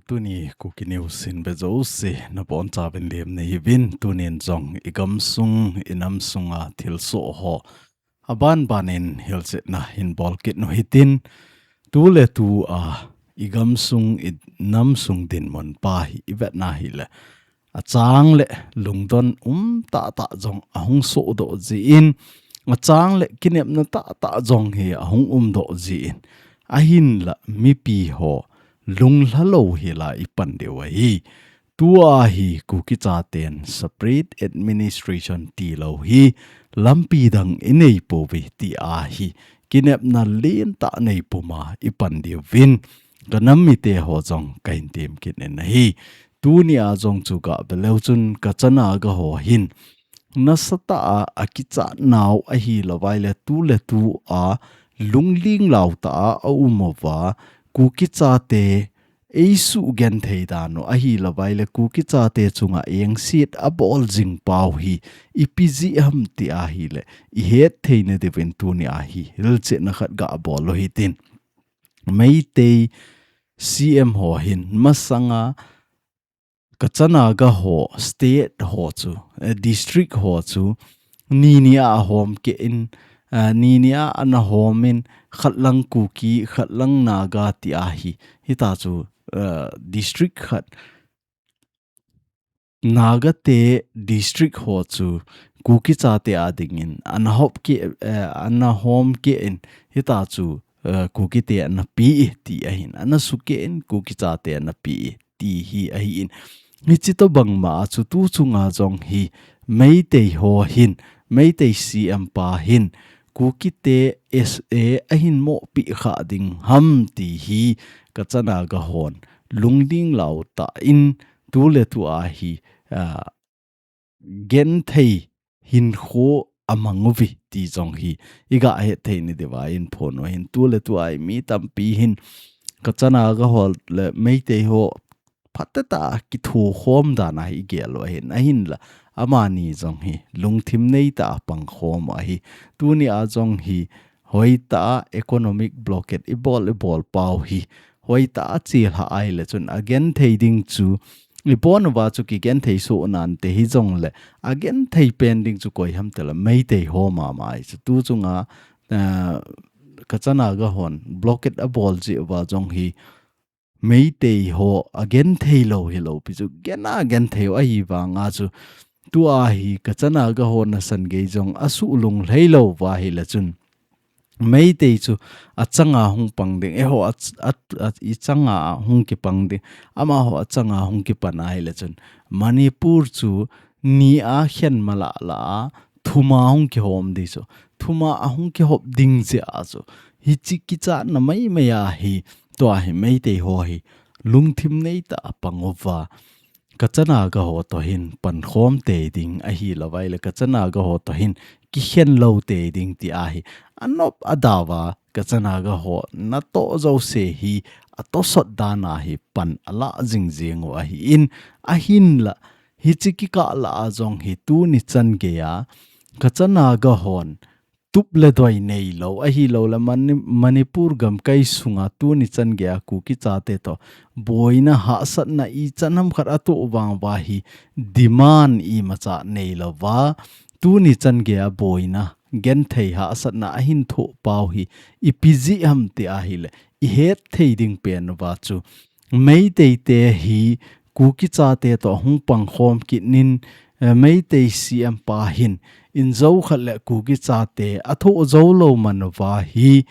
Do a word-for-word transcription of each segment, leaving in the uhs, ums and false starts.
Tuni Kuki News in be jouse, nabonchauvin lemna hiuvin, tunin jong i gamsung, i namsunga thilsoh ho aban banin hilchetna hin bol kit u hitin, tuletua i gamsung, i namsung dinmun pa hi i vetna hile, achang le lungdon um tahtah jong ahung sohdoh jin, achang le kinepna tahtah jong hi ahung umdoh jin, ahinla mipi ho lunglha lou hila i pan diu ahi. Tua hi Kuki chaten separate administration tilou hi lampi dang i neipouve tia hi kinepna lentah neipuma i pan diuvin, ka nam mite ho jong kahin tem kit in ahi. Tunia jong chu gave leu chun ka chana ga ho hin nasatah a akichat nau ahilouva ile tuletua lungling lau tah a aum uva, Kuki chate eisugenthei dan u ahilouva ile Kuki chate chunga engset abol jing pau hi ipi jeh ham tia hile, i hetthei na diuvin tunia hi hilchetna khat gabol u hitin. Meitei C M ho hin masanga ka chana ga ho, state ho chu, eh, district ho chu, ni nia ahom keh in, eh, ni nia ana hom in, khat lang Kuki, khat lang Naga tia hi, hita chu, eh, district khat, Naga te district ho chu, Kuki chate a dingin, ana hop keh, eh, ana hom keh in, hita chu, eh, Kuki te ana pe e ti ahin, ana sukeh in, Kuki chate ana pe e ti hi ahin. Hichi tobang ma chu tu chunga jong hi Meitei ho hin, Meitei C M pa hin, Kuki te S A ahin mohpeh kha ding ham ti hi ka chana ga hon lungling lau tah in tuletua hi, ah, genthei hinkho amang uve ti jong hi i ga hetthei na diuva in phon u hin tuletua i mi tampi hin ka chana ga ho le Meitei ho phatecha kithokhom dan a hi i gel u ahin, ahinla amani jong hi lungthim neitah a pangkhom u ahi. Tunia jong hi hoitah a economic blockade i bol, i bol pau hi hoitah a chilhah ahile chun agenthei ding chu i pon uva chu kigenthei soh nante hijongle agenthei pen ding chu koi ham tile Meitei ho mama ahi chu tu chunga, eh, ka chana ga hon blockade abol jeh uva jong hi Meitei ho agenthei lou hilou pi chu gen a genthei u ahi vanga chu tua hi ka chana ga ho nasan gei jong asuh lunglhai lou va hile chun Meitei chu achanga hung pang ding, eiho a, a, a, i changa hung kipang ding, amaho achanga hung kipan ahile chun Manipur chu ni a khen mala la a thuma hung kihom ding chu, thuma ahung kihop ding jeh a chu hichi kichatna maimai a hi tua hi Meitei ho hi lungthim neitah a pang uva ka chana ga ho toh hin pankhom tei ding ahilouva ile ka chana ga ho toh hin kikhen lou tei ding ti ahi. Anop adauva ka chana ga ho natoh jouse hi atosot dan a hi pan ala jingjing u ahin, ahinla hichi kikah lah a jong hi tuni chan gei a ka chana ga hon tup le doi neilou, ahilouleh Mani-, Manipur gamkai sunga tuni chan gei a Kuki chate toh boina hahsatna ichan ham khat atoh vang uva hi demand imacha neilouva, tuni chan gei a boina genthei hahsatna ahin thoh pau hi ipi jeh ham ti ahile i hetthei ding pen uva chu Meitei te hi Kuki chate toh hung pangkhom kit nin, eh, Meitei C M pa hin injo khat le Kuki chate athoh jou lou man uva hi,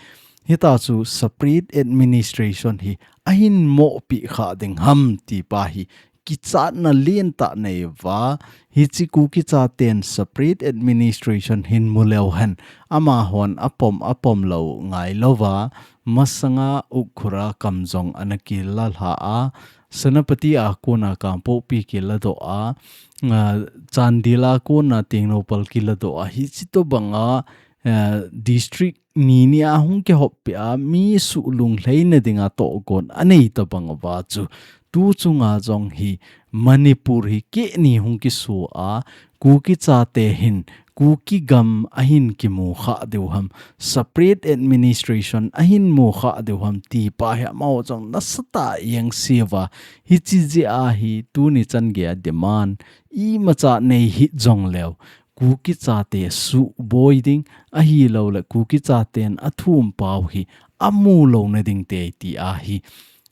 hita chu separate administration hi ahin mohpeh kha ding ham ti pa hi kichatna lentah nei uva, hichi Kuki chaten separate administration hin mu leu hen amahon apom apom lou ngailouva, masanga Ukhrul a kam jong ana kilalha a, Senapati a kona Kangpokpi kiladoh a, ah, Chandel a kona Tengnoupal kiladoh a, hichi tobanga, ah, district ni ni a hung kihoppeh a, mi suhlunglhaina dinga tohgon anei tobang uva chu, tu chunga jong hi Manipur hi kehni hung kiso a, Kuki chate hin Kuki gam ahin kimu kha diu ham, separate administration ahin mu kha diu ham ti pa hi amaho jong nasatah a engse uva, hiche jeh a hi tuni chan gei a demand imacha nei hih jongleu, Kuki chate suboi ding, ahilouleh Kuki chaten athum pau hi amu louna ding te ti a hi,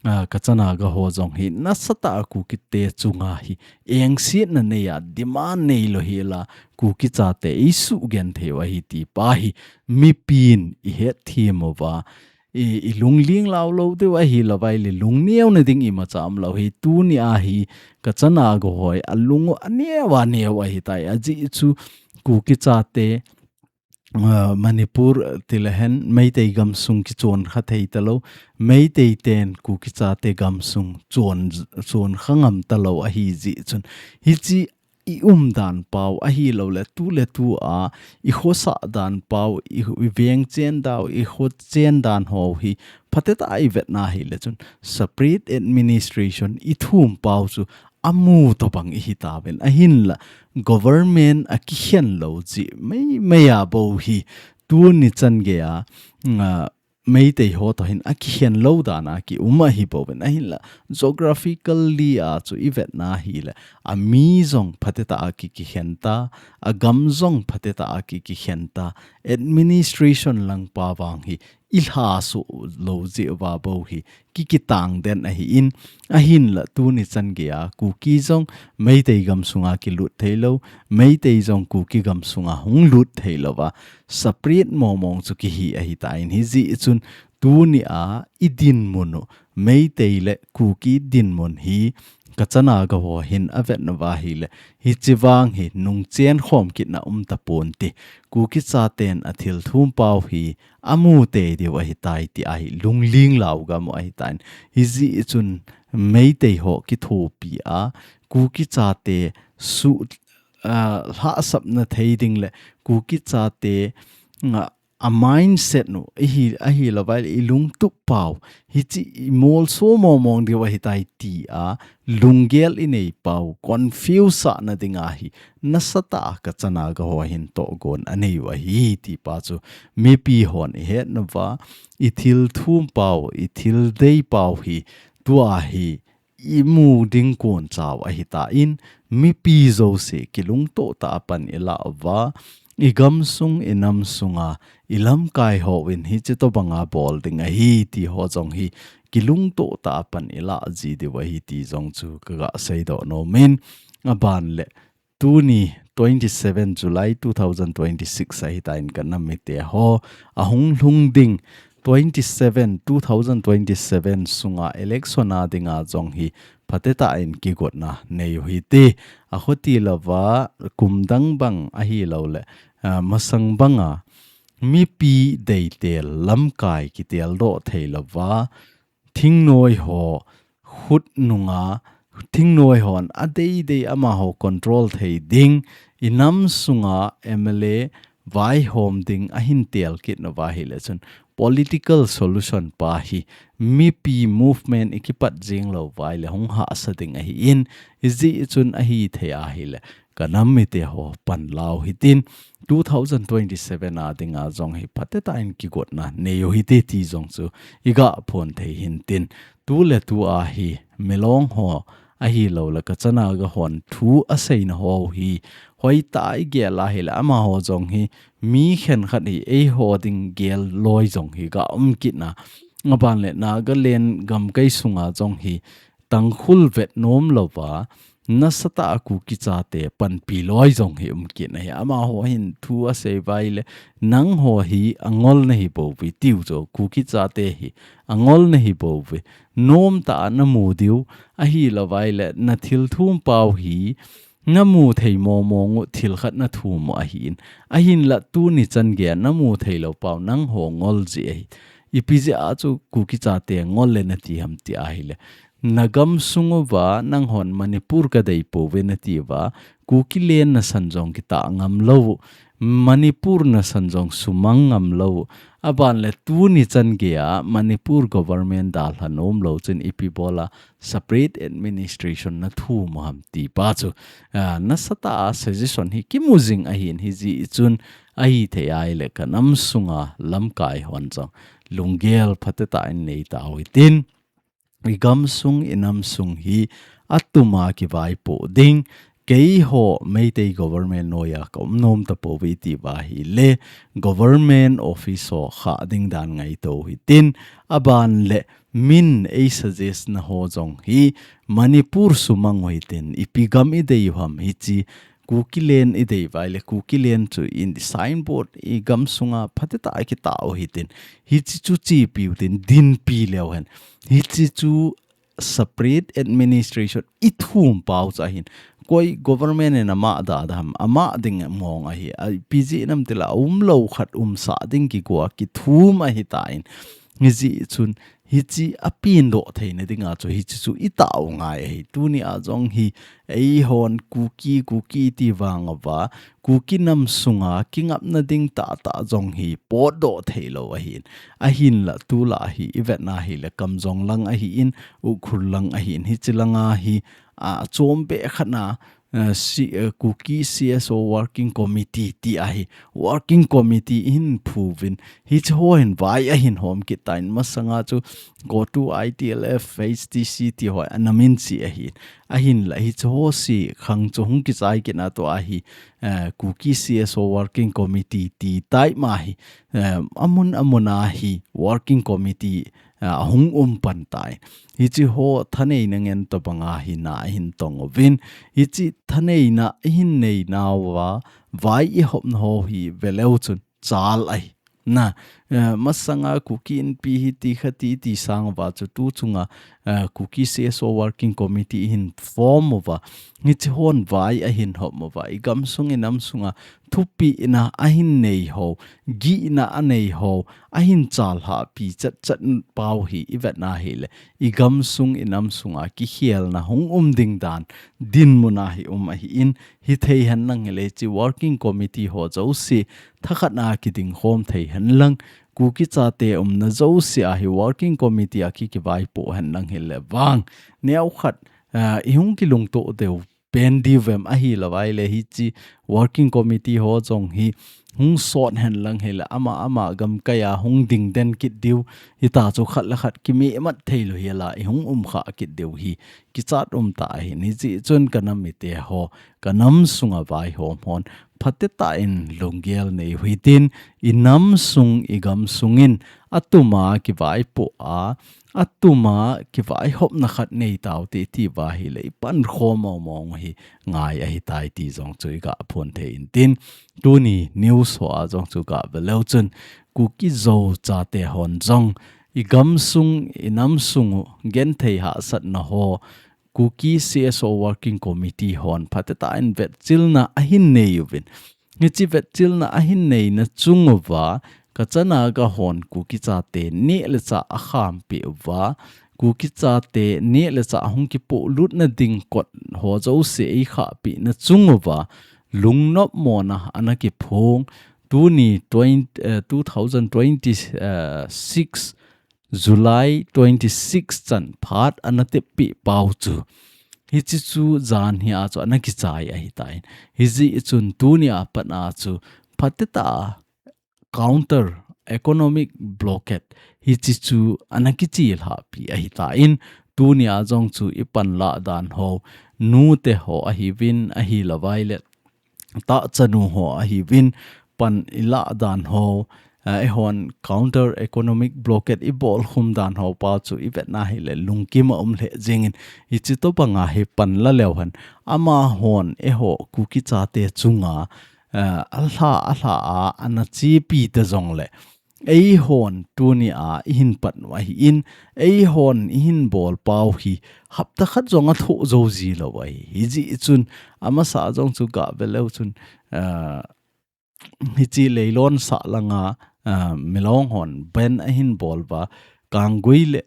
a, ka chana ga ho jong hi nasatah a Kuki te chunga hi engsetna nei a demand nei lou hi la, Kuki chate isugenthei u ahi ti pa hi mipin ihet them uva, i, ilungling lau lou diu ahi lou vai le lungneo na ding imacha um lou hi tuni a hi ka chana ga ho hi alung u aneo aneo ahi tai ajeh chu Kuki chate, ah, Manipur ti le hen Meitei gamsung kichon kha thei talou, Meitei ten Kuki chate gamsung chon, chon kha ngam talou ahi jeh chun. Hiche i umdan pau ahilouleh tu le tu a i khosah dan pau, i, i veng chen dau, i kho chen dan ho hi phatetah a i vetna hi le chun separate administration ithum pau chu amu tobang ihi tauvin ahinla government akikhen lou jeh meimei a bou hi tuni chan gei a, ah, Meitei ho toh hin akikhen lou dan a kium ahi bouvin ahinla geographically a chu i vetna hi le ami jong phatetah a ki, kikhen ta, agam jong phatetah a ki, kikhen ta, administration lang pa vang hi i lhaso lou jeh uva bou hi ki, kitang den ahi in, ahinla tuni chan gei a Kuki jong Meitei gamsunga kilut thei lou, Meitei jong Kuki gamsunga hung lut thei lou va, separate mong mong chu kihi ahi tan, hijeh chun tuni a i dinmun u, Meitei le Kuki dinmun hi ka chana ga ho hin a vetna uva hi le, hiche vang hi nungchen khom kitna um tapon ti, Kuki chaten athil thum pau hi amu tei diu ahi tai ti a hi lungling lau gam u ahi tan, hijeh chun Meitei ho kithopi a, Kuki chate su, ah, lhahsapna thei ding le Kuki chate, ah, a mindset u, ihi, ahi lou vai le i lungtup pau, hiche i molso mong mong diu ahi tai ti a, lunggel i nei pau, confuse sah na ding a hi, nasatah a ka chana ga ho hin tohgon anei u ahi ti pa chu, mipi hon i hetna uva, i thil thum pau, i thil dei pau hi, tua hi, i mu ding kon chau ahi tan, mipi jouse kilungto tah a pan i lah uva, i gamsung, i namsunga, i lamkai hon hiche tobanga bol ding ahi ti ho jong hi, kilungto tah a pan i lah ji diu ahi ti jong chu ka ga seidoh nom in, aban le, tuni twenty seven July two thousand twenty six ahi tan ka nam mite ho, ahung lhung ding twenty seven, two thousand twenty seven sunga election a dinga jong hi phatetah in kigotna nei u hite, akhuti louva kum dang bang ahi lou le, ah, masang banga mipi deitel lamkai kitel doh thei louva, thingnoi ho khut nunga, thingnoi hon a deidei amaho control thei ding, i nam sunga M L A vaihom ding ahin tel kit nauva ahile chun political solution pa hi mipi movement i kipat jing lou uva ahile hung hahsa ding ahin, hijeh chun ahithei ahile ka nam mite ho pan lau hitin, two thousand twenty-seven a dinga jong hi phatetah in kigotna nei u hite ti jong chu i gah phon thei hintin, tuletu a hi milong ho ahilou le ka chana ga hon thu aseina ho hi hoitah a i gel ahile amaho jong hi mi khenkhat hi eiho ding gel loi jong hi ga um kit na, aban le Nagaland gamkai sunga jong hi Tangkhul vet nom louva, nasatah a Kuki chate panpi loi jong hi um kit na hi. Amaho hin thu asei uva ahile, nangho hi angol nahi bouve tiu chu, Kuki chate hi angol nahi bouve. Nomtah a namu diu, ahilou uva ahile, na thil thum pau hi, namu thei mong mong u thil khat nathum u ahin. Ahinla tuni chan geiya namu thei lou pau nangho ngol jeh ahi. Ipi jeh a chu Kuki chate ngol le nati ham ti ahile, na gamsung uva nanghon Manipur kadei pouve nati uva, Kuki land nasan jong kitah ngam lou u, Manipur nasan jong sumang ngam lou. Aban le tuni chan geiya Manipur government dalha nom lou chun ipi bola separate administration nathum u ham ti pa chu, ah, nasatah a suggestion hi kimu jing ahin, hijeh chun ahithei ahile kanam sunga lamkai hon jong lunggel phatetah in nei tau hitin. I gamsung, i namsung hi atuma kivaipoh ding. Keiho Meitei government noiya ka um nom tapouve iti uva ahile government office ho khah ding dan ngaito hitin, aban le min ei suggest na ho jong hi Manipur sumang u hitin, ipi gam i dei u ham, hichi Kukiland i dei uva ahile Kukiland chu in signboard i gamsunga phatetah a kitah u hitin, hichi chu chepi u hitin, dinpi leu hen. Hichi chu separate administration i thum pau chu ahin. Koi government in ama da da ham, ama ding mong ahi. A, ipi jeh ham itile umlou khat umsah ding kigo a kithum ahitan. Hijeh chun hichi apendoh theina dinga chu hichi chu i tah u ngai ahi. Tunia jong hi eihon Kuki, Kuki ti vang uva, Kuki nam sunga kingapna ding tahtah jong hi potdoh theilou ahin. Ahinla tulai hi i vetna ahile Kamjong lang ahin, Ukhrul lang ahin, hichi langa hi, a, chom be khat na, a, C-, a, Kuki C S O Working Committee ti ahi, Working Committee hin phuvin, hichi ho hin vai ahin hom kit tan, masanga chu CoTU, I T L F, H T C ti ho ana min chi ahin. Ahinla hichi ho si khang chu hung kichai kit na tua hi, eh, Kuki C S O Working Committee ti tai ma hi, eh, amun amun a hi Working Committee, eh, ahung um pan tai. Hichi ho thaneina ngen tobanga hi na ahin tong uvin. Hichi thaneina ihin nei nauva, vai i hopna ho hi veleu chun chal ahi. Na, eh, masanga Kuki Inpi hi ti kha ti ti sang uva chu tu chunga, eh, Kuki C S O Working Committee hin form uva. Hichi hon vai ahin hom uva. I gamsung i namsunga thupina ahin nei ho, gihna anei ho, ahin chalhah pi chat chat pau hi i vetna ahile i gamsung i namsunga kikhelna hung um ding dan dinmun a hi um ahin, hithei henlang hile hichi Working Committee ho jouse thakhat a kiding khom thei henlang, Kuki chate umna jouse a hi Working Committee a ki, kivaipoh henlang hile vang neokhat, ah, i hung kilungto deu pen diu vem ahilou ahile hichi Working Committee ho jong hi hung sot henlang hile ama ama gamkai a hung ding den kit diu, hita chu khat le khat kimeh mat thei lou hi la i hung um kha kit diu hi kichat um tah ahin. Hijeh chun ka nam mite ho, ka nam sunga vaihom hon phatetah in lunggel nei u hitin, i namsung i gamsung in atuma kivaipoh a, atuma kivaihopna khat nei taute ti uva ahile i pankhom mong mong u hi ngai ahitai ti jong chu i ga phon thei intin, tuni news ho a jong chu ga veleu chun Kuki Zo chate hon jong i gamsung i namsung u genthei hahsatna ho Kuki C S O Working Committee hon phatetah in vetchilna ahin nei uvin. Hichi vetchilna ahin neina chung uva, Kacha Naga hon Kuki chate neh le chah akham peh uva, Kuki chate neh le chah hung kipoh lutna ding kot ho jouse eikhah pehna chung uva, lungnop mona ana kiphong, tuni twenty, eh, two thousand twenty-six July twenty-six chan phat ana tep peh pau chu. Hichi chu jan hi a chu ana kichai ahitai. Hijeh chun tuni a pat a chu phatetah a counter economic blockade hichi chu ana kichilhah peh ahitan, tuni a jong chu i panlah dan ho, nute ho ahiuvin ahilou ahile tah chanu ho ahiuvin pan i lah dan ho, eh, eihon counter economic blockade i bolkhum dan ho pa chu i vetna ahile lungkim a um lheh jengin, hichi tobanga hi pan la leu hen amahon eiho Kuki chate chunga, eh, alha, alha a ana chepi ta jongle eihon tuni a i hin pan u ahin, eihon i hin bol pau hi hapta khat jong athoh jou ji lou ahi. Hijeh chun amasa jong chu ga veleu chun, ah, hichi Leilon sah langa, ah, Milong hon ban ahin bol uva, Kanggui le,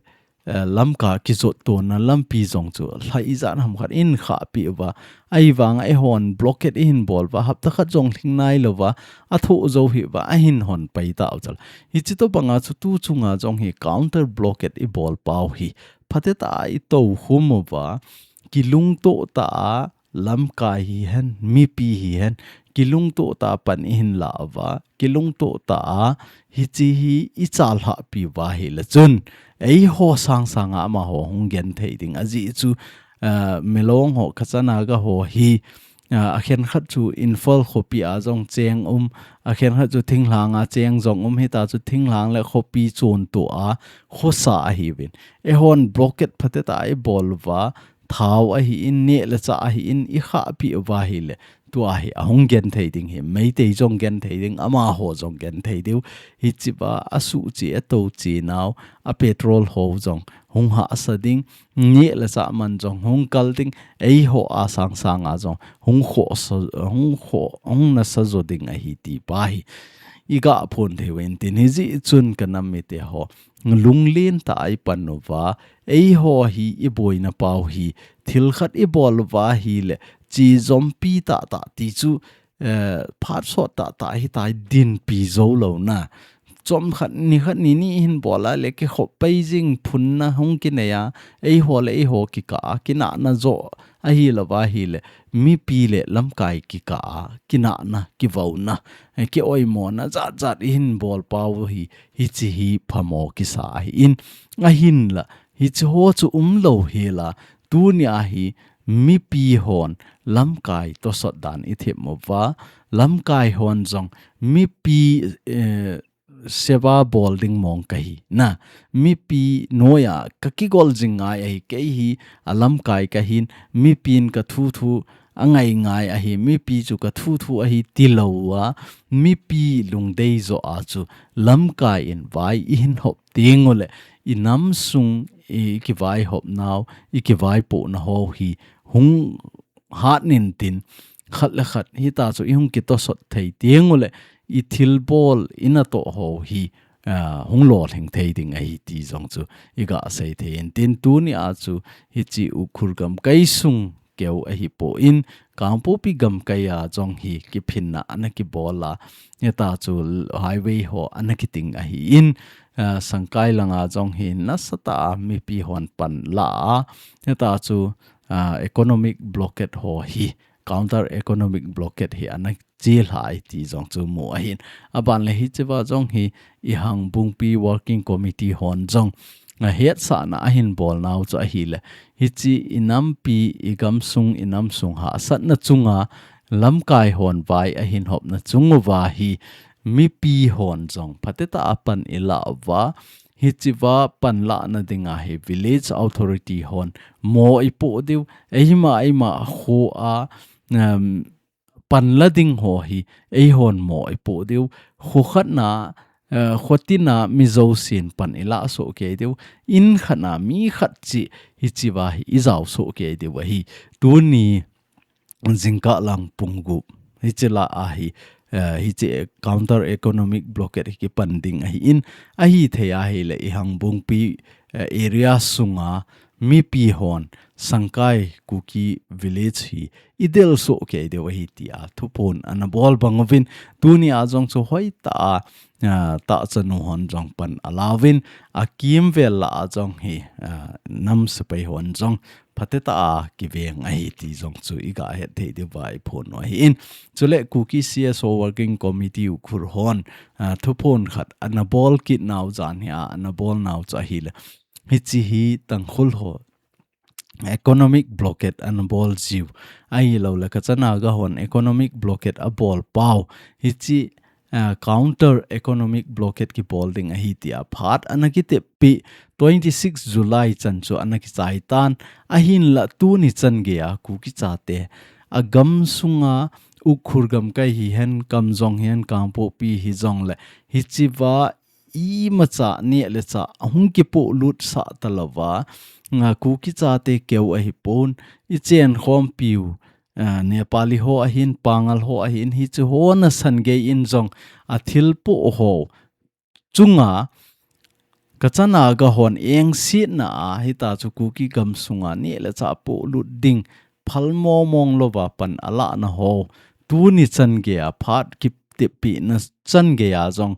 eh, Lamka kijot tona lampi jong chu lha ijat ham khat in khahpeh uva, ahivanga eihon blockade ihin bol uva, hapta khat jong lhing nailouva, athoh jou hih uva, ahin hon pai tau chal. Hichi tobanga chu tu chunga jong hi counter blockade ibol pau hi phatetah a itokhum uva, kilungtoh tah a lamkai hihen, mipi hihen, kilungtoh tah a pan ihin la uva, kilungtoh tah a hichi hi ichalhahpi uva ahile chun, eiho sangsanga amaho hung genthei ding. Ajeh chu, ah, Milong ho, Kacha Naga ho hi, ah, akhenkhat chu Imphal khopi a jong cheng um, akhenkhat chu thinglhang a cheng jong um, hita chu thinglhang le khopi chontoh a khosa ahiuvin. Eihon blockade phatetah a ibol uva, thao ahin, neh le chah ahin, ikhahpeh uva ahile, tua hi ahung genthei ding hi, Meitei jong genthei ding, amaho jong genthei diu. Hichi uva asuhche, atouche nau, a petrol ho jong hung hahsa ding, neh le chah man jong hung kal ding, eiho a sangsanga jong hung khosa, hung kho, hung nasa jo ding ahi ti pa hi iga phon thei uvin tin, hijeh chun ka nam mite ho, lunglen tah a ipan uva, eiho hi iboina pau hi, thil khat ibol uva ahile, chi jompi tahtah ti chu, eh, phat sot tahtah hitai, dinpi jou louna. Chomkhat, nikhat, nini ihin bol a le kikhop pai jing, phunna hung kinei a, eiho le eiho kikah a, kinahna jo ahilouva ahile, mipi le lamkai kikah a, kinahna, kivouna, eh, kioimona jat jat ihin bol pau hi, hichi hi phamo kisa ahin, ahinla, hichi ho chu umlou hela, tunia hi mipi hon lamkai tosot dan ithem uva, lamkai hon jong mipi, eh, seva bol ding mong kahi. Na, mipi noiya kakigol jing ngai ahi, kei hi alamkai kahin, mipin kathuthu angai ngai ahi, mipi chu kathuthu ahi tilouva, mipi lungdei jo a chu lamkai in vai ihin hop teng ule, inam sung ikivaihop nau, ikivaipoh nau hi hung hat nin tin, khat le khat hita chu ihung kitosot thei teng ule, ithilbol, inatoh ho hi, ah, hung lolhing thei ding ahi ti jong chu iga sei thei in tin, tunia chu hichi Ukhrul gamkai sung keu ahipon, Kangpokpi gamkai a jong hi kiphinna ana kibol a, hita chu highway ho ana kiting ahin, ah, Sangkai langa jong hi nasatah a mipi hon pan la a, hita chu, ah, economic blockade ho hi, counter economic blockade hi ana chelhai ti jong chu mu ahin. Aban le hichiva jong hi Ihangbungpi Working Committee hon jong, ah, hetsahna ahin bol nau chu ahile, hichi inampi, igamsung, inamsung hahsatna chunga lamkai hon vai ahin hopna chung uva hi mipi hon jong phatetah a pan ila uva, hichiva panlahna dinga hi village authority hon mo ipoh diu, eima eima kho a, um, panla ding ho hi eihon mo ipoh diu, kho khatna, eh, kho tina mi jousen pan ilah soh kei diu, in khatna mi khat cheh hichiva hi ijao soh kei diu ahi. Tuni jingkah lang pung gup hichi lah a hi, eh, hichi counter economic blockade hi kipan ding ahin, ahithei ahile Ihangbungpi, eh, area sunga mipi hon Sangkai Kuki village hi idel soh kei diu ahi tia thuphon ana bol bang uvin, tunia jong chu hoitah a, ah, tahchanu hon jong pan alauvin, akimvel lah a jong hi, ah, nam sepai hon jong phatetah a kiveng ahi ti jong chu iga het thei diuva iphon u ahin. Chule Kuki C S O Working Committee Ukhrul hon, ah, thuphon khat ana bol kit nau jan hi a, ana bol nau chu ahile, hichi hi Tangkhul ho economic blockade ana bol jiu, ahilouleh Kacha Naga hon economic blockade abol pau, hichi, ah, counter economic blockade kibol ding ahi tia phat ana kitep pi, twenty six July chan chu ana kichai tan, ahinlah tuni chan geiya Kuki chate agamsunga Ukhrul gamkai hihen, Kamjong hihen, Kangpokpi hijongle, hichiva imacha neh le chah ahung kipoh lut sah talouva, nga Kuki chate keu ahipon, ichenkhompiu, ah, Nepali ho ahin, Pangal ho ahin, hichi ho nasan gei in jong athilpoh ho chunga Kacha Naga hon engsetna a hitachu Kuki gamsunga neh le chah polut ding phalmo mong louva pan alahna ho tuni chan geiya phat kiptepna chan geiya jong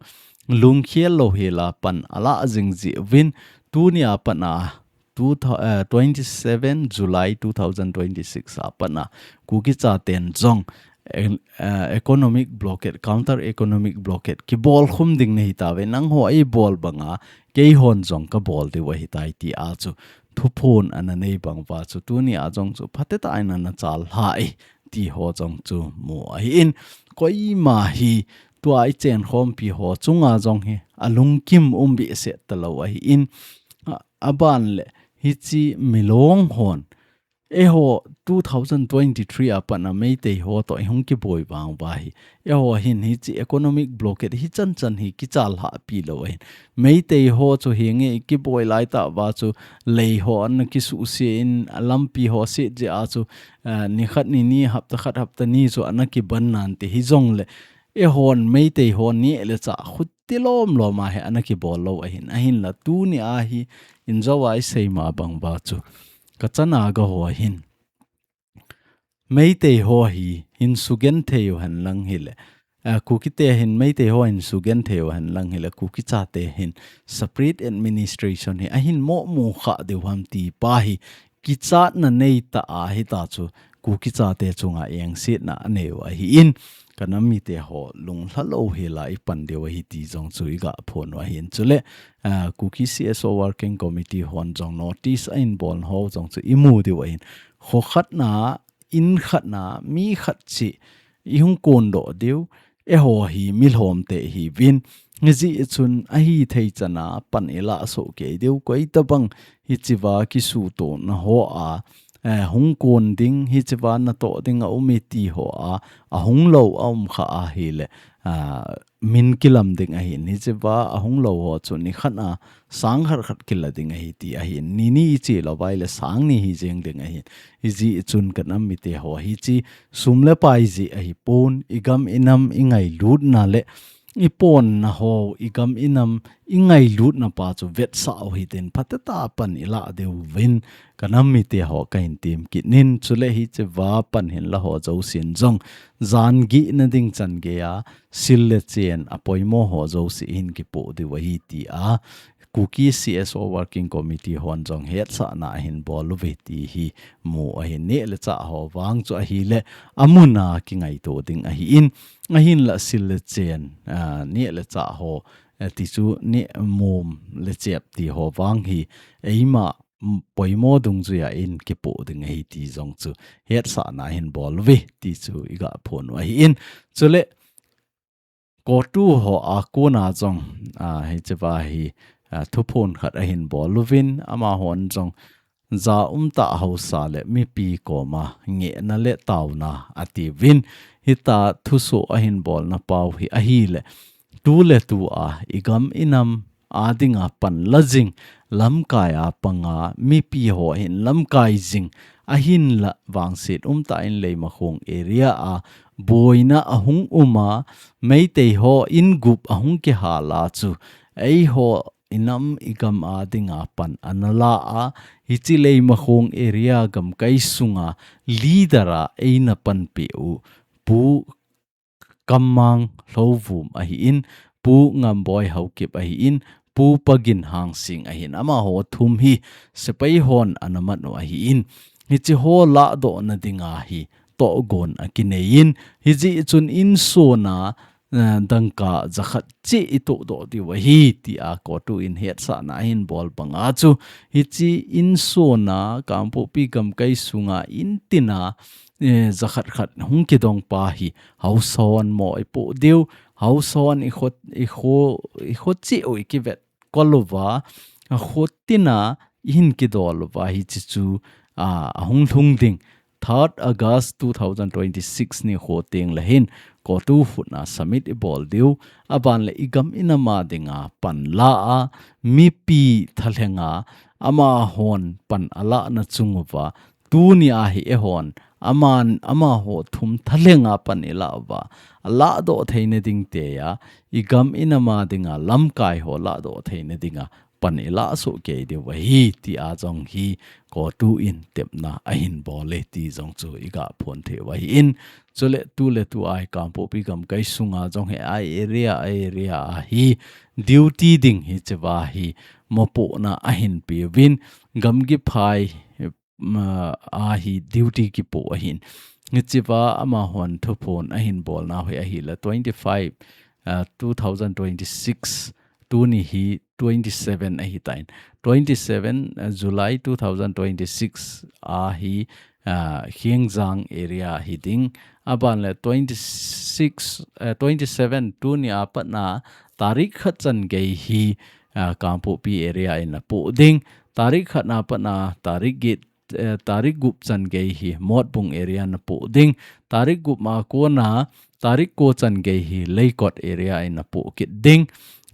lungkhel louhela pan alah jing jiuvin, tuni a pat a two thou-, eh, twenty seven July two thousand twenty six a pat a Kuki chaten jong, eh, eh, economic blockade, counter economic blockade kibol khum ding nahi tauve, nangho eibol banga keihon jong kabol diu ahitai tia chu thuphon ana nei bang uva chu tuni a jong chu phatecha in ana chal lhai ti ho jong chu mu ahin, koima hi tua i chenkhompi ho chunga jong hi alungkim um behseh talou ahin, a, aban le hiche Milong hon eiho two thousand twenty three a pat a Meitei ho toh ihung kiboi vang uva hi, eiho hin hiche economic blockade hi chan chan hi kichal lhahpi lou ahin, Meitei ho chu hinge i kiboi laitah uva chu lei ho ana kisuhse in, a lampi ho set jeh a chu, ah, nikhat nini, hapta khat hapta ni chu ana kiban nante, hijongle eihon Meitei ho neh le chah khuti lom lom a hi ana kibol lou ahin, ahinla tuni a hi injou a isei ma bang uva chu Kacha Naga ho hin Meitei ho hi hin sugenthei u henlang hile, ah, Kuki te hin Meitei ho hin sugenthei u henlang hile, Kuki chate hin separate administration hi ahin moh mu kha diu ham ti pa hi kichatna neitah a hitachu Kuki chate chunga engsetna anei u ahin, kanam mite ho lunglha louhela ipan diu ahi ti jong chu iga phon u ahin, chule, ah, Kuki C S O Working Committee hon jong notice ahin bolna ho jong chu imu diu ahin, kho khatna, in khatna, mi khat cheh ihung kondoh diu, eiho hi milhom te ihiuvin, hijeh chun ahithei chan a pan ilah soh kei diu, koitabang hichea kisutona ho a, eh, hung kon ding, hichea natoh ding aum e ti ho a, ahung lou aum kha ahile, ah, min kilam ding ahin, hichea ahung lou ho chu nikhat a sang khat khat kila ding ahi ti ahin, nini iche lou uva ahile sang ni hijeng ding ahin, hijeh chun kanam mite ho hiche sum le pai jeh ahipon, igam inam ingailutna le iponna ho, igam inam ingailutna pa chu vetsah u hitin phatecha pan ilah diuvin kanam mite ho kahin tem kit in, chule hichea pan hinla ho jousen jong jan gihna ding chan geiya sil le chen apoimo ho jouse ihin kipoh diu ahi tia Kuki C S O Working Committee hon jong hetsahna ahin bol uve ti hi mu ahin, neh le chah ho vang chu ahile amun a kingaito ding ahin, ahinla sil le chen, ah, neh le chah ho, eh, tichu neh mom le chep ti ho vang hi eima, mm, poimo dungjuia ihin kipoh ding ahi ti jong chu hetsahna ahin bol uve ti chu iga phon u ahin, chule CoTU ho a kona jong, ah, hichea hi, ah, thuphon khat ahin bol uvin, amahon jong ja umtah haosa le mipi koma ngehna le taona atiuvin, hitia thusoh ahin bolna pau hi ahile, tu le tu a igam inam a dinga pan la jing, lamkai a panga mipi ho hin lamkai jing, ahinla vangset umtah in Leimakhong area a boina ahung uma, Meitei ho in gup ahung kihal a chu, eiho inam igam a dinga pan ana la a, hiche Leimakhong area gamkai sunga leader a eina panpi u Pu Kammang Lhouvum ahin, Pu Ngamboi Haokip ahin, Pu Pagin Hangsing ahin, amaho thum hi sepai hon ana man u ahin, hiche ho lahdohna dinga hi tohgon akinei in, hijeh chun insona, eh, dangka jakhat cheh itohdoh diu ahi, tia CoTU in hetsahna ahin bol banga chu, hiche insona Kangpokpi gamkai sunga in tina, eh, jakhat khat hung kidong pa hi haosa hon mo ipoh diu, haosa hon ikho, ikho, ikho cheh u ikivet kol uva, akho tina ihin kidol uva hiche chu, ah, ahung lhung ding third August two thousand twenty-six nikho teng le hin CoTU khut a summit ibol diu, aban le igam inam a dinga pan la a, mipi thalhenga amahon pan alahna chung uva, tuni a hi eihon, aman, amaho thum thalhenga pan ilah uva, alahdoh theina ding tia, igam inam a dinga lamkai ho lahdoh theina dinga pan ilah soh kei diu ahi, tia jong hi CoTU in tepna ahin bol e ti jong chu iga phong thei u ahin. Chule tuletu a hi Kangpokpi gamkai sunga jong hi a area, a area a hi duty ding hichea hi mopohna ahin peuvin, gamgi phai ma, a hi duty kipoh ahin. Hichea amahon thuphon ahin bolnau hi ahile twenty-five, ah, two thousand twenty-six, tuni hi twenty-seven ahitan. Twenty-seven, ah, July two thousand twenty-six a hi, ah, Hengjang area hiding. Aban le twenty-six, ah, twenty-seven tuni a patna tarik khat chan gei hi, ah, Kangpokpi area in apoh ding. Tarik khat na patna tarik get eh, tarik gup chan gei hi Motbung area napoh ding. Tarik gup a kona tarik ko chan gei hi Leikot area in apoh kit ding.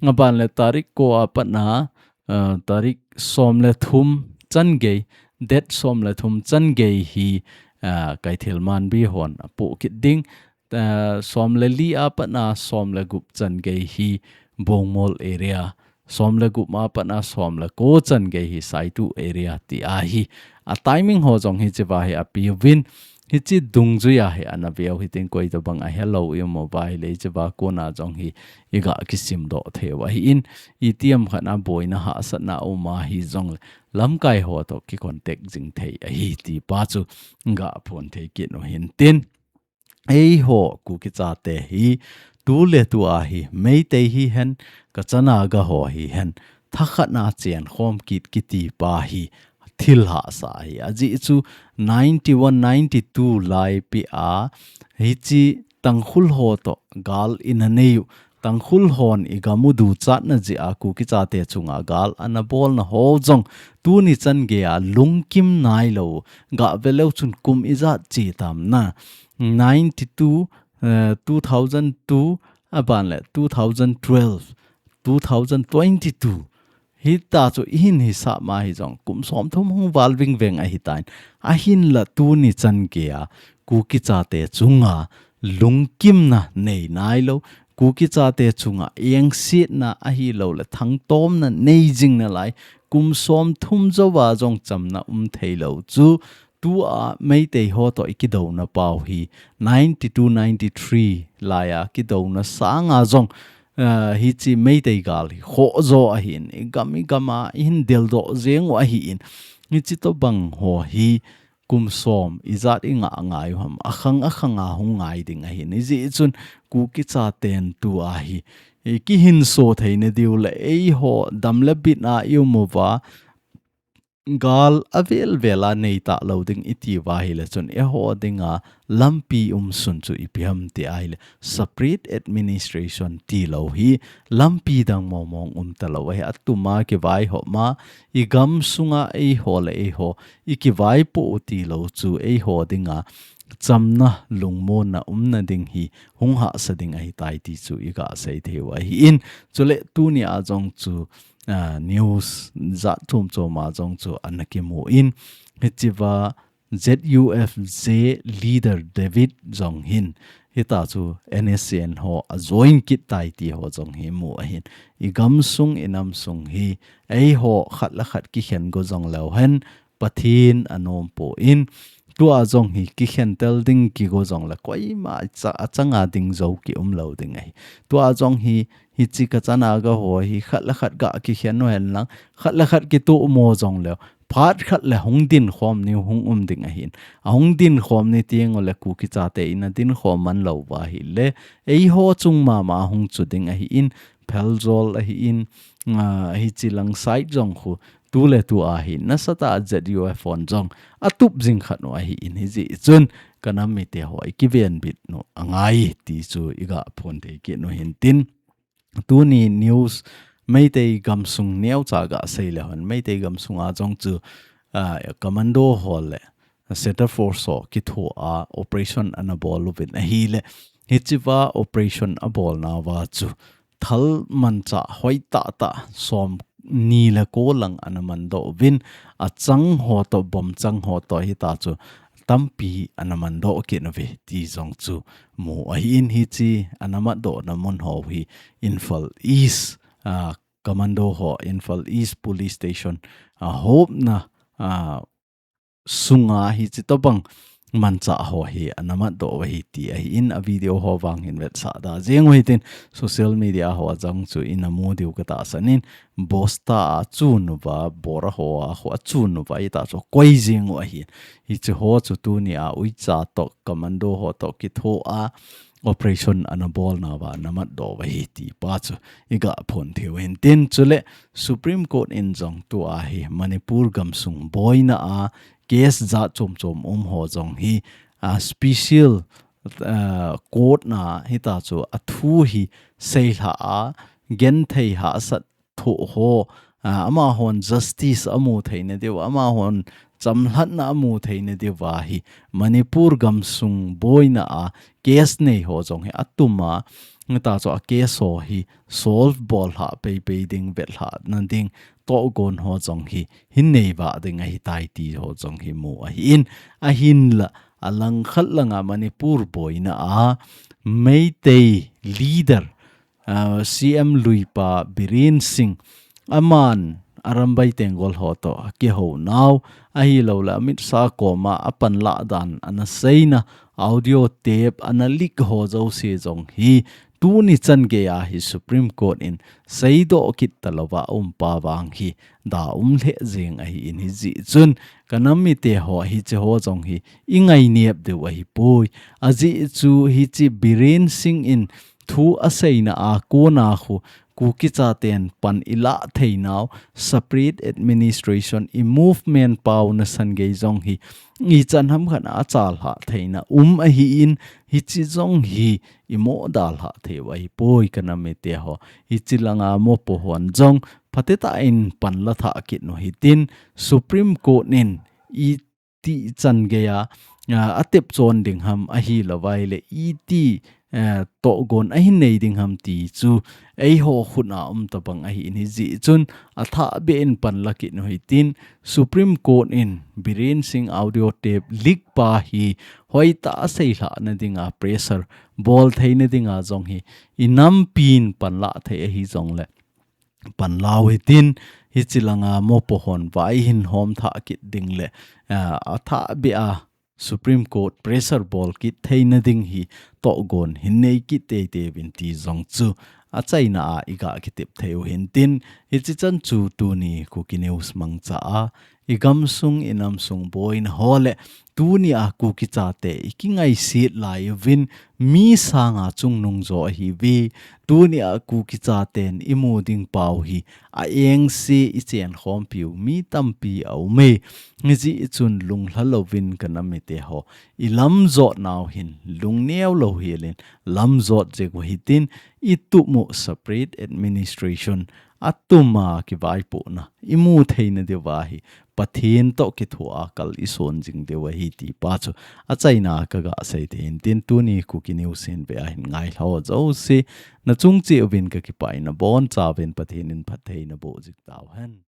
Aban le tarik ko a patna, eh, tarik som le thum chan gei, date som le thum chan gei hi, eh, Keithelmanbi hon apoh kit ding. Eh, som le li a patna som le gup chan gei hi Bongmol area, som le gup a patna som le ko chan gei hi Saitu area ti ahi. A timing ho jong hichea hi apeuvin, hiche dungjui a hi ana veu hitin, koitobang ahelou ium uva ahile hichea kona jong hi iga kisimdoh thei u ahin, itiham khat a boina hahsatna um ahi jongle lamkai ho toh kicontact jing thei ahi ti pa chu ga phong thei kit u hintin. Eiho Kuki chate hi tuletu a hi Meitei hihen, Kacha Naga ho hihen, thakhat na chenkhom kit kiti pa hi thil hahsa ahi. Ajeh chu ninety-one, ninety-two lai peh a hiche Tangkhul ho toh gal ina nei u, Tangkhul hon igam u duchatna jeh a Kuki chate chunga gal ana bolna ho jong tuni chan gei a lungkim nailou, gave leu chun kum ijat che tam na, ninety-two, eh, two thousand two, aban le two thousand twelve, two thousand twenty-two. Hita chu ihin hisah ma hi jong kum somthum hung val vingveng ahitan. Ahinla tuni chan gei a Kuki chate chunga lungkimna nei nailou, Kuki chate chunga engsetna ahilouleh thangtomna nei jing nalai, kum somthum jouva jong chamna um theilou chu, tua Meitei ho toh ikidouna pau hi, ninety-two ninety-three laiya kidouna sanga jong, ah, hiche Meitei gal hi khoh jo ahin, igam igam a ihin deldoh jeng u ahin, hiche tobang ho hi kum som ijat ingah ngai u ham, akhang akhang a hung ngai ding ahin, hijeh chun Kuki chaten tua hi, i kihinso theina diu le eiho dam le bitna i um uva, gal avel vel a nei talou ding i ti uva ahile chun, eiho dinga lampi umsun chu ipi ham ti ahile, separate administration tilou hi lampi dang mong mong um talou ahi. Atuma kivaihop ma, i gam sunga eiho le eiho i kivaipoh u tilou chu eiho dinga chamna lungmonna umna ding hi hung hahsa ding ahitai ti chu iga sei thei u ahin. Chule tunia jong chu, ah, news jat chom chom a jong chu ana kimu in, hichea Z U F J leader David jong hin, hita chu N S C N ho a join kit tai ti ho jong hi mu ahin. I gam sung, i nam sung hi, eiho khat le khat kikhen go jong leu hen, Pathen anom poi. Tua jong hi kikhen tel ding kigo jong le koima cha-, achanga ding jou ki um lou ding ahi. Tua jong hi, hiche Kacha Naga ho hi khat le khat ga kikhen u hen lang, khat le khat kitoh mo jong leu, phat khat le hung dinkhom ni hung um ding ahin. Ahung dinkhom ni teng ule Kuki chate in adinkhom man lou uva ahile, eiho chung mama hung chu ding ahin, Pherzawl ahin, ah, hiche lang side jong khu, tuletu a hi nasatah a Z U F hon jong atup jing khat u ahin, hijeh chun ka nam mite ho i kivenbit u angai ti chu iga phong thei kit u hintin. Tuni news Meitei gamsung neocha ga sei le hen, Meitei gamsunga jong chu, ah, commando ho le Centre Force ho kithoa operation ana bol uvin ahile, hichea operation abolnauva chu thal manchah hoitah tah som ni le ko lang ana mandoh uvin, achang ho toh, bomb chang ho toh hita chu tampi ana mandoh kit uve ti jong chu mu ahin, hiche ana matdohna mun ho hi Imphal East, ah, commando ho Imphal East Police Station a hopna a sunga hichi tobang manchah ho hi ana matdoh uva ahi ti ahin, a video ho vang hin vetsah da jeng uhitin, social media ho a jong chu ina mu diu katahsan in, bosta a chun uva, bora ho a ho a chun uva hita chu koi jeng u ahin. Hichi ho chu tuni a uicha toh commando ho toh kitho a operation ana bolna uva ana matdoh uva ahi ti pa chu iga phong thei uhin tin, chule Supreme Court in jong tua hi Manipur gamsung boina a case jat chom chom um ho jong hi, a, special, a, court na hita chu a thu hi seilha a, genthei hahsat thoh ho, a, amahon justice amu theina diu, amahon chamlhatna amu theina diu va hi Manipur gamsung boina a case nei ho jong hi atum a, hita chu a case ho hi solve bol hah pei pei ding, vet hahna ding, tohgon ho jong hi hin nei vah ding ahitai ti ho jong hi mu ahin, ahinla, a langkhat langa Manipur boina a Meitei leader, a, C M luipa Biren Singh, aman Arambai Tenggol ho toh akihou nau, ahilou le Amit Shah koma apanlah dan ana seina audio tape ana leak ho jouse jong hi tuni chan gei a hi Supreme Court in seidoh kit talouva um pa vang hi da um lheh jeng ahin, hijeh chun ka nam mite ho hichi ho jong hi i ngainep diu ahipoi. Ajeh chu hichi Biren Singh in thu aseina a kona khu Kuki chaten pan ilah theinau, separate administration, i movement pau nasan gei jong hi ichan ham khat a achalhah theina um ahin, hichi jong hi i moh dalhah thei u ahipoi ka nam mite ho. Hichi langa mopo hon jong phatetah in pan la thah kit u hitin, Supreme Court in i ti chan gei a, a, atep chon ding ham ahilou vai le, iti, eh, tohgon ahin nei ding ham ti chu eiho khut a um tabang ahin, hijeh chun athah beh in pan la kit u hitin, Supreme Court in Biren Singh audio tape leak pa hi hoitah a seilhahna dinga pressure bol theina dinga jong hi i nampin panlah thei ahi jongle panla u hitin, hichi langa mopo hon vai hin hom thah kit ding le, a, athah beh a Supreme Court pressure bol kit theina ding hi tohgon hin nei kit teitei uvin ti jong chu achaina a iga kitep thei u hintin, hichi chan chu tuni Kuki News mangcha a i gamsung i namsung boina ho le tuni a Kuki chate i kingaiset lai uvin mi sanga chungnung jo ahiuve. Tuni a Kuki chaten i mu ding pau hi a engse i chen khompiu mi tampi a um e. Hijeh chun lunglha louvin ka nam mite ho, i lamjot nau hin lungneo lou helin lamjot jeng u hitin, i tup u separate administration atum a kivaipohna i mu theina diuva hi Pathen toh kithoa kal i son jing diu ahi ti pa chu achaina a kaga sei thei hintin, tuni Kuki News hin ve a hin ngailhah ho jouse nachung cheh uvin kakipah in, nabonchauvin Pathen in phatthei naboh jing tauhen.